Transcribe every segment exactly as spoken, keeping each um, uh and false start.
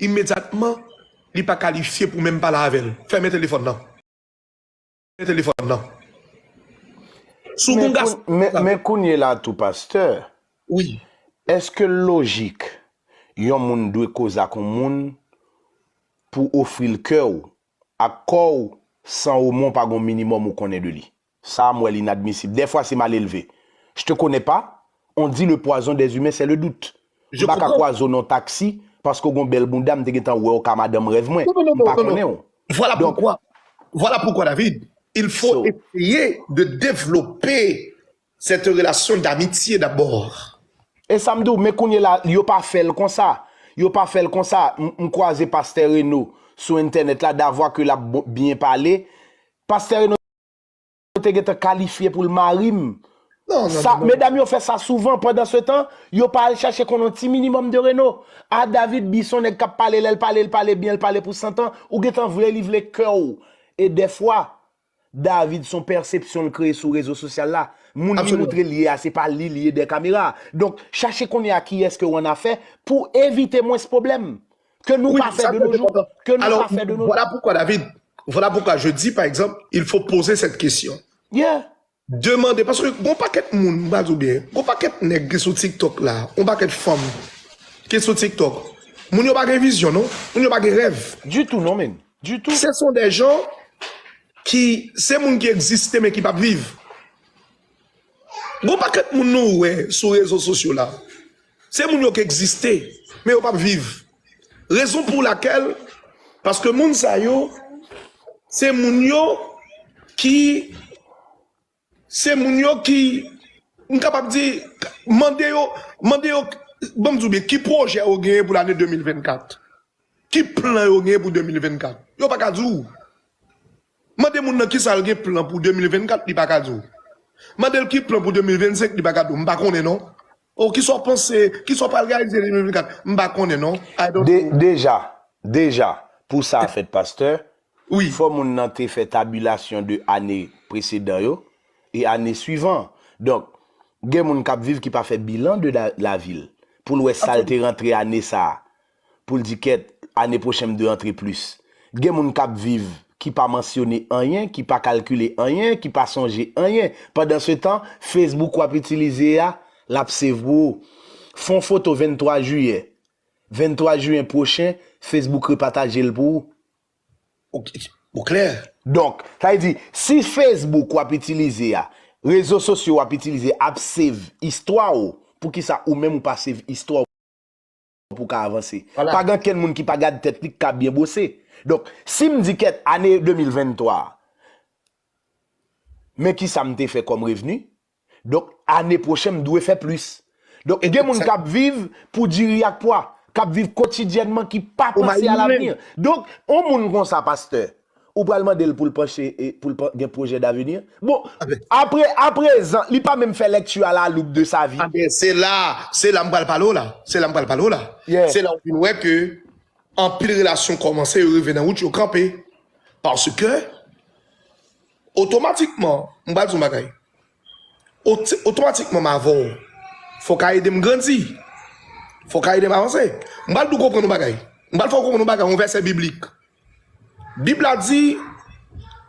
imedyatman, li pa kalifye pou menm pale avè l. Fèmen telefòn nan. Fèmen telefòn nan. Si w Men, gon gason, koun- men, men kounye la tou, pastè, wi. Èske l lojik yon moun dwe koze ak yon moun pou ofri l kè w ak kò w san omwen w pa gon minimòm ou konnen de li? Sa a, m wè l inadmisib. Dèfwa, se malelve. Je te connais pas, on dit le poison des humains, c'est le doute. M pa ka kwaze w nan taksi paske w gon bèl bounda, m te gentan wè w ka madanm rèv mwen. M pa konnen w. Voilà pourquoi, voilà pourquoi, David, il faut essayer de développer cette relation d'amitié d'abord. E sa m di w, men kounye la, yo pa fè l konsa. Yo pa fè l konsa. M, m kwaze pastè Reno sou entènèt la, davwa ke l ap bon- byen pale. Pastè Reno te gentan kalifye pou l mari m. Non, non, Sa, non, non. Medam yo fè sa souvan. Pandan se tan, yo pa al chache konn yon ti minimòm de Reno. A David Bison, nèg k ap pale, lè l pale, l pale byen, l pale pou san tan. Ou gentan vle, li vle kè w. E dèfwa, David, se yon pèsepsyon l kreye sou rezo sosyal la. Moun li Absolument. Moutre l ye a, se pa li li ye dèyè kamera a. Donk, chache konnen a kiyès ke w annafè pou evite mwens pwoblèm. Ke nou Oui, pa fè ça, de c'est nos jours. Important. Ke nou Alors, pa fè de nos voilà pourquoi, David, voilà pourquoi je dis, par exemple, il faut poser cette question. Yeah. Demande, paske gon pakèt moun, m pa di w byen, gon pakèt nèg ki sou TikTok la, gon pakèt fanm ki sou TikTok. Moun yo pa gen vizyon, non. Moun yo pa gen rèv. Ditou, non, men. Ditou. Ce sont des gens qui, se moun ki egziste, men ki p ap viv. Gon pakèt moun nou wè sou rezo sosyo la. Se moun yo ki egziste, men yo p ap viv. Rezon pou lakèl, paske moun sa yo, se moun yo ki, se moun yo ki, m kapab di, mande yo, mande yo, ban m di w byen, ki pwojè yo genyen pou lane de mil vennkat? Ki plan yo genyen pou de mil vennkat? Yo pa ka di w. Mande moun nan kisa l gen plan pou de mil vennkat, li pa ka di w. Mande l ki plan pou de mil vennsenk, li pa ka di w. M pa konnen non. O kisa w panse, kisa w pral reyalize de mil vennkat? M pa konnen non. I don't De, know. Deja, deja, pou sa a fèt, pastè, Wi. Fò moun nan te fè tabilasyon de ane presedan yo e ane swivan. Donk, gen moun k ap viv ki pa fè bilan de la, lavi l pou l wè sa l te rantre ane sa a. Pou l di, kèt, ane pwochèn m dwe antre plis. Gen moun k ap viv ki pa mansyone anyen, ki pa kalkile anyen, ki pa sonje anyen. Pandan se tan, Facebook w ap itilize a, l ap save pou ou. Fè yon foto venntwa jiyè. Venntwa jiyen pwochen, Facebook repataje l pou ou. Ou, ou klè. Donk, sa vle di, si Facebook w ap itilize a, rezo sosyo w ap itilize ap save istwa w, poukisa ou menm ou pa save istwa w pou w ka avanse? Voilà. Pa gen kenn moun ki pa gad tèt li k ka byen bwose. Donk, si m di kèt ane de mil venntwa, men kisa m te fè kòm revni? Donk, ane pwochen, m dwe fè plis. Donk, gen moun k ap viv pou diri ak pwa, k ap viv kotidyènman, ki pa panse a lavni. Donk, yon moun konsa, pastè, ou pral mande l pou l panche, e, pou l pan- gen pwojè davni? Bon, apre, aprezan, li pa menm fè lèkti a la loup de sa vi. Aben, se la, se la m pral pale w la. Se la m pral pale w la. Yeah. Se la w vin wè ke anpil relasyon kòmanse, yo rive nan wout, yo kanpe. Paske, otomatikman, m pral di w yon bagay. Ot- otomatikman, m avè w, fò w ka ede m grandi. Fò w ka ede m avanse. M pral tou konprann yon bagay. M pral fè w konprann yon bagay, yon vèsè biblik. Bib la di,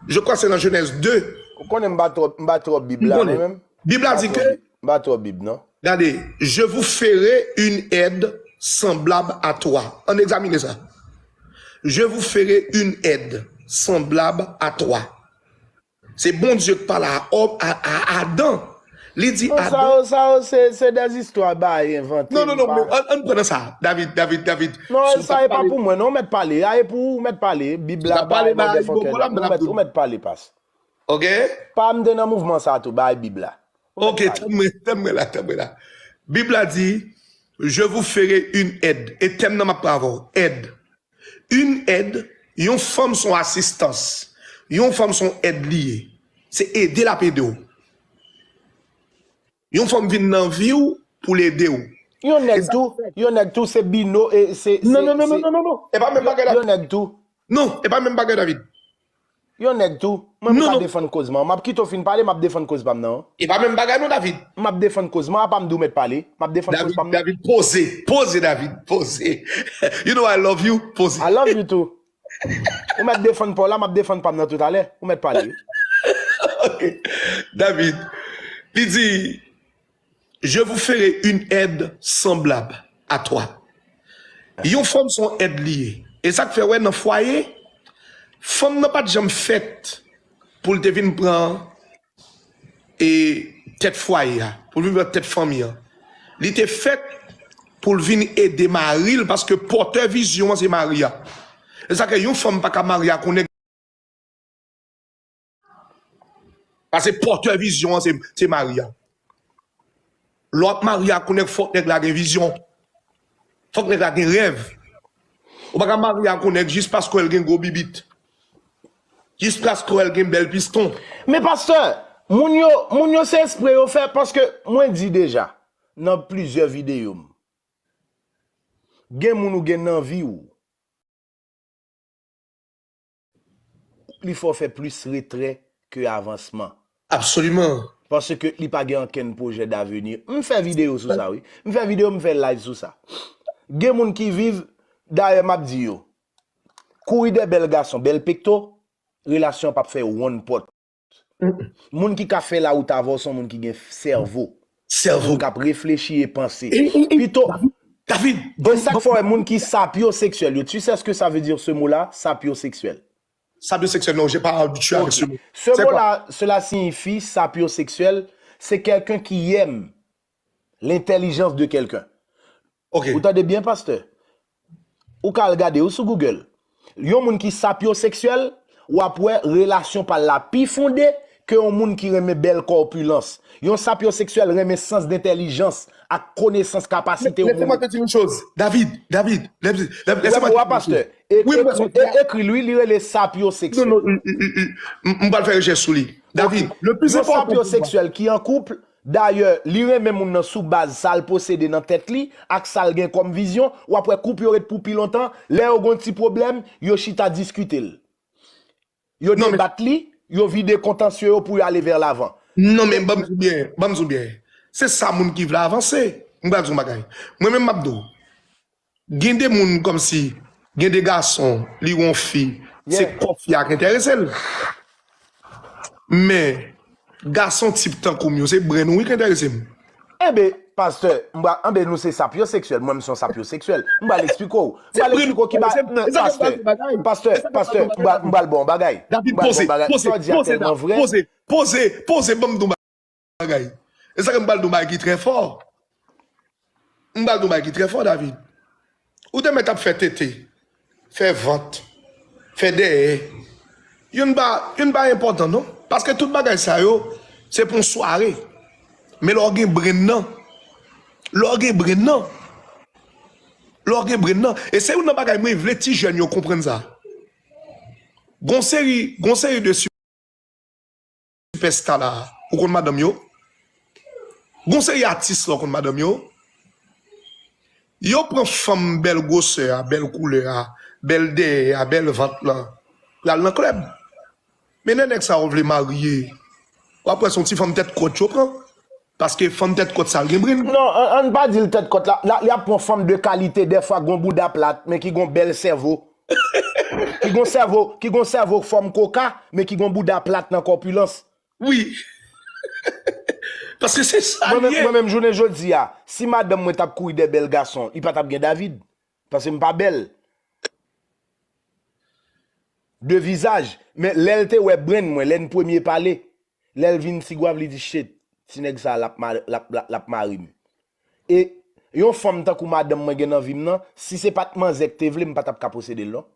je crois c'est dans Genèse deux. Ou konnen m pa twò, m pa twò Bib la, mwen menm. Bib la di ke, M pa twò Bib, non. Gade, je vous ferai une aide semblable à toi. Ann egzamine sa. Je vous ferai une aide semblable à toi. Se Bondye k pale a, a, a Adan. Li di Non, sa Adan. yo, sa yo, se, se dèzistwa bay, envante. Non, non, M non, pa- men ann, ann pran nan sa. David, David, David. Non, Si w sa t e ap pa pale- pou mwen, non, ou mèt pale. A e pou ou mèt pale. Bib la Ou t ap pale bay, bay motherfucker. Bobo la, m Ou t ap mèt, di w. Ou mèt pale, pas. Ok? Pa m te nan mouvman sa tou, bay Bib la. Ou mèt Ok, pale. Tann mwen, tann mwen la, tann mwen la. Bib la di, je vous ferai une aide. E tèm nan m ap pran avè w. Aide. Une aide, yon fanm se yon asistans. Yon fanm se yon èd li ye. Se ede l ap ede w. Yon fanm vin nan vi w pou l ede w. Yon nèg tou, yon nèg tou, se bino, e se, Non, se- non, non, non, se- non, non, non. E pa menm bagay la. Yon nèg tou. Non, e pa menm bagay, David. Yon nèg tou, mwen m ka defann koz mwen. M ap kite w fin pale, m ap defann koz pa m nan. E pa menm bagay non, David. M ap defann koz mwen, apa m di w mèt pale. M ap defann koz pa m nan. David, poze, poze, David, poze. You know I love you, poze. I love you too. Ou mèt defann pa w la, m ap defann pa m nan toutalè. Ou mèt pale. Ok. David, li di, Je vous ferai une aide semblable à toi. Yon fanm se yon èd li ye. E sa k fè, wè, nan fwaye, fanm nan pa t janm fèt pou l te vin pran e tèt fwaye a, pou l vin pran tèt fanmi an. Li te fèt pou l vin ede mari l, paske pòtè vizyon an se mari a. E sa ke yon fanm pa ka marye ak yon nèg. Paske pòtè vizyon an se, se mari a. Lè w ap marye ak yon nèg, fòk nèg la gen vizyon. Fòk nèg la gen rèv. Ou pa ka marye ak yon nèg jis paske l gen gwo bibit. Jis paske l gen bèl piston. Men pastè, moun yo, moun yo se espre yo fè, paske mwen di deja nan plizyè videyo m, gen moun ou gen nan vi w, li fè w fè plis retrè ke avansman. Absoliman. Paske li pa gen okenn pwojè davni. M fè videyo sou sa, wi. M fè videyo, m fè live sou sa. Gen moun ki viv, dayè m ap di yo, kouri dè bèl gason, bèl pekto, relasyon p ap fè yo wonn pòt. Moun ki ka fè lawout avè w se yon moun ki gen sèvo. Sèvo. Moun k ap reflechi e panse. E, e, e, pito, David, David, e sa k fè w wè moun ki sapyoseksyèl yo. Tu sais ce que ça veut dire ce mot-là, sapyoseksyèl? Sapyoseksyèl, non, j'ai pas habitué avec ce mot. Ce mot-là, cela signifie sapyoseksyèl, c'est quelqu'un qui aime l'intelligence de quelqu'un. Ok. Ou tande byen, pastè? Ou ka al gade, ou sou Google. Yon moun ki sapyoseksyèl, w ap wè relasyon pa l la pi fonde ke yon moun ki renmen bèl kòpilans. Yon sapyoseksyèl renmen sans d'entèlijans ak konesans, kapasite yon moun. Laissez-moi te dire une chose. David, David, laisse-moi te dire une chose. Pastè. Wi, mwen, e, ekri l, wi, li rele sapyoseksyèl. Non, non, m, m, m, m, m pral fè rechèch sou li. David, le plus important pou mwen. Sapyoseksyèl ki an koup, dayè, li renmen moun nan sou baz sa l posede nan tèt li ak sa l gen kòm vizyon. W ap wè koup yo ret pou pi lontan. Lè yo gon ti pwoblèm, yo chita diskite l. Yo debat li, yo vide kontansye yo pou yo ale vè lavan. Non, men ban m di w byen, ban m di w byen. Se sa moun ki vle avanse. M pral di w yon bagay. Mwen menm m ap di w. Gen de moun kòmsi, gen de gason, li wè yon fi, se kò fi a k enterese l. Men, gason tip tankou m yo, se brenn ou wi k enterese m. Enben, pastè, m pral, enben, nou se sapyoseksyèl, mwen m se yon sapyoseksyèl. M pral eksplike w. M pral eksplike w ki ba, pastè, pastè, pastè, m pral, m pral ba w yon bagay. M pral ba w yon bagay. Sa w di a tèlman vrè. Poze, poze, poze, poze, ban m di w bagay. E sa ke m pral di w bagay ki trè fò. M pral di w bagay ki trè fò, David. Ou te mèt ap fè tete, fè vant, fè dèyè. Youn pa, youn pa enpòtan, non. Paske tout bagay sa yo, se pou yon sware. Men lè w gen brenn nan, lè w gen brenn nan, lè w gen brenn nan. E se youn nan bagay mwen vle ti jèn yo konprann sa. Gon seri, gon seri de sipèsta la, ou konn madanm yo? Gon seri atis la, ou konn madanm yo? Yo pran fanm bèl gwosè a, bèl koulè a, bèl dèyè a, bèl vant lan, y al nan klèb. Men lè nèg sa yo vle marye, w ap wè se yon ti fanm tèt kòt yo pran. Paske fanm tèt kòt sa l gen brenn. Non, ann, ann pa di l tèt kòt la. La, y ap pran fanm de kalite, dèfwa gon bouda plat, men ki gon bèl sèvo. Ki gon sèvo, ki gon sèvo fòm koka, men ki gon bouda plat nan kòpilans. Wi. Paske se sa l ye. Mwen menm, mwen menm, jounen jodi a, si madanm mwen t ap kouri dè bèl gason, li pa t ap gen David. Paske m pa bèl. De vizaj. Men lè l te wè brenn mwen, lè n premye pale, lè l vin Tigwav, li di, shit, ti nèg sa, l ap ma-, l ap, l ap, l ap mari m. E yon fanm tankou madanm mwen gen nan vi m nan, si se pa t manzè k te vle, m pa t ap ka posede l, non.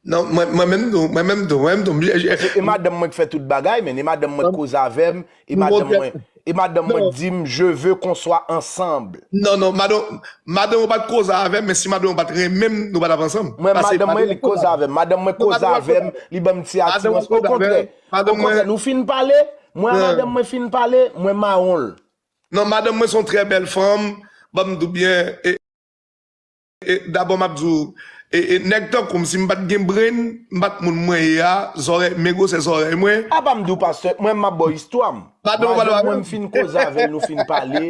Non, mwen, mwen menm tou, mwen menm tou, mwen menm tou. E, e madanm mwen k fè tout bagay, men e madanm mwen k koze avè m, e madanm mwen, e madanm mwen k di m, je veux qu'on soit ensemble. Non, non, madanm, madanm ou pa t koze avè m, men si madanm ou pa t renmen m, nou pa t ap ansanm. Mwen, madanm mwen, li koze avè m. Madanm mwen koze avè m, li ban m ti atirans. Okontrè, okontrè, nou fin pale, mwen a madanm mwen fin pale, mwen mawon l. Non, madanm mwen se yon trè bèl fanm, ban m di w byen, e, e, dabò m ap di w, E, e nèg tankou m, si m pa t gen brain, m pa t moun mwen ye a, zòrèy, men gwosè zòrèy mwen. Apa m di w, pastè, mwen m ap ba w istwa m. Madanm mwen, m fin koze avè l, nou fin pale,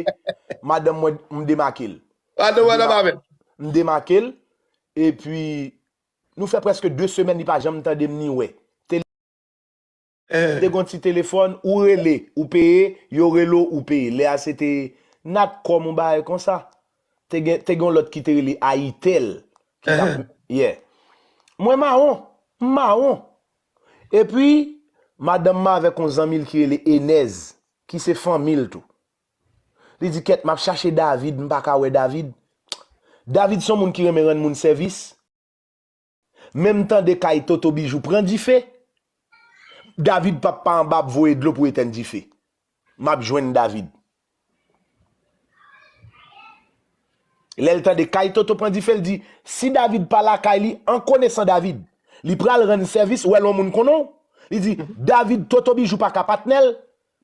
madanm mwen, m demake l. Madanm mwen, m demake l, epi nou fè prèske de semèn, li pa janm tande m ni wè. Te gen yon ti telefòn, ou rele, ou peye, yo rele w, ou peye. Lè a se te Natcom, yon bagay konsa. Te gen, te gen yon lòt ki te rele Ayitel. Ki t ap, yeah. Mwen mawon, m mawon. Epi, madanm mwen avèk yon zanmi l ki rele Enèz, ki se fanmi l tou. Li di, kèt, m ap chache David, m pa ka wè David. David se yon moun ki renmen rann moun sèvis. Men m tande kay Toto Bijou pran dife, David p ap pa anba ap voye dlo pou etèn dife. M ap jwenn David. Lè l tande kay Toto pran dife, l di, si David pa lakay li, an konesan David, li pral rann sèvis, ou wè l yon moun konnen w. Li di, David, Toto Bijou pa ka patnè l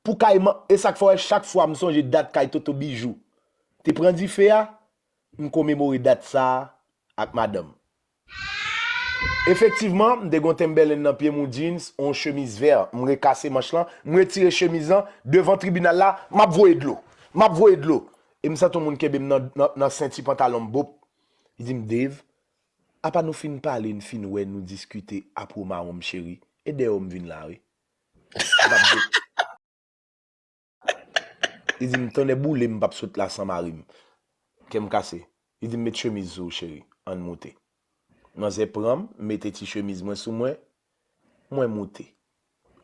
pou kay man-, e sa k fè w wè chak fwa m sonje dat kay Toto Bijou te pran dife a, m komemore dat sa a ak madanm. Efektivman, m te gen yon Timberland nan pye m, yon jeans, yon chemiz vè. M rekase manch lan, m retire chemiz lan, devan tribinal la, m ap voye dlo. M ap voye dlo. E m santi yon moun kenbe m nan, nan, nan senti pantalon m, bop. Li di m, Dave, apa nou fin pale, n fin wè, nou diskite, apre w mawon m cheri. E dèyè w m vin la, wi. M p ap di Li di m, tonnè boule m, m p ap sot la san mari m. Kè m kase. Li di m, met chemiz sou ou, cheri. Ann moute. Manzè pran m, mete ti chemiz mwen sou mwen. Mwen moute.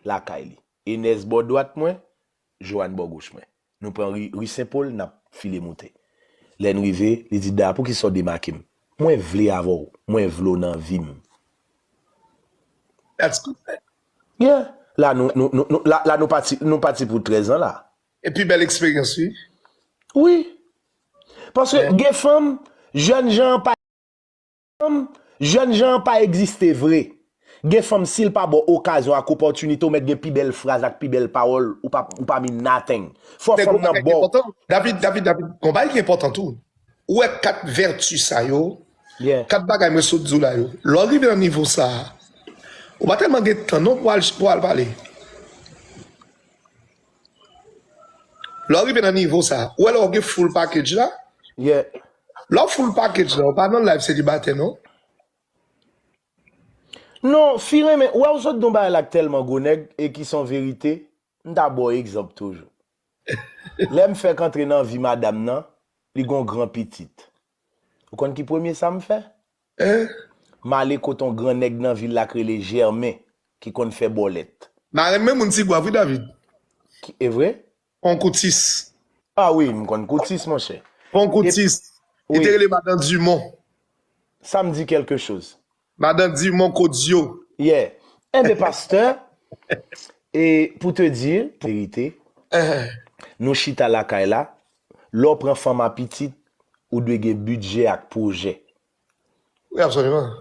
Lakay li. Enèz bò dwat mwen, Johann bò goch mwen. Nou pran ri, ri Sen Pol, n ap file moute. Lè n rive, li di, Da, poukisa w demake m? Mwen vle avè w. Mwen vle w nan vi m. That's good, man. Yeah. La nou, nou, nou, nou, la, la nou pati, nou pati pou trèz an la. Epi bèl eksperyans, wi. Wi. Paske gen fanm, jèn jan an pa, fanm, jèn jan an pa egziste vre. Gen fanm, si l pa ba w okazyon ak opòtinite, ou mèt gen pi bèl fraz ak pi bèl pawòl, ou pa, ou pa mean nothing. Fò fanm nan ba w. David, David, David, gon bagay ki enpòtan tou. Ou wè kat vèti sa yo, kat bagay mwen sot di w la yo, lè w rive nan nivo sa a, ou pa tèlman gen tan non pou al, pou al pale. Lè w rive nan nivo sa a, ou wè lè w gen full package la? Lè w full package la, ou pa nan live selibatè non. Non, fi renmen, ou wè ou sot di yon bagay la k tèlman gwo nèg e ki se yon verite, m ta ba w egzanp toujou. Lè m fèk antre nan vi madanm nan, li gon gran pitit. Ou konn ki premye sa m fè? M ale kote yon gran nèg nan vil la k rele Jèmen, ki konn fè bòlèt. Marenn mwen moun Tigwav wi, David. Ki, e vre? On Koutis. A wi, m konn Koutis, monchè. On Koutis. Li te rele Madan Dumont. Sa m di kèlke choz. Madan Dumont Kodio. Yeah. Enben, pastè, e pou te di verite, nou chita lakay la, lè w pran fanm a pitit, ou dwe gen bidjè ak pwojè. Wi, absoliman.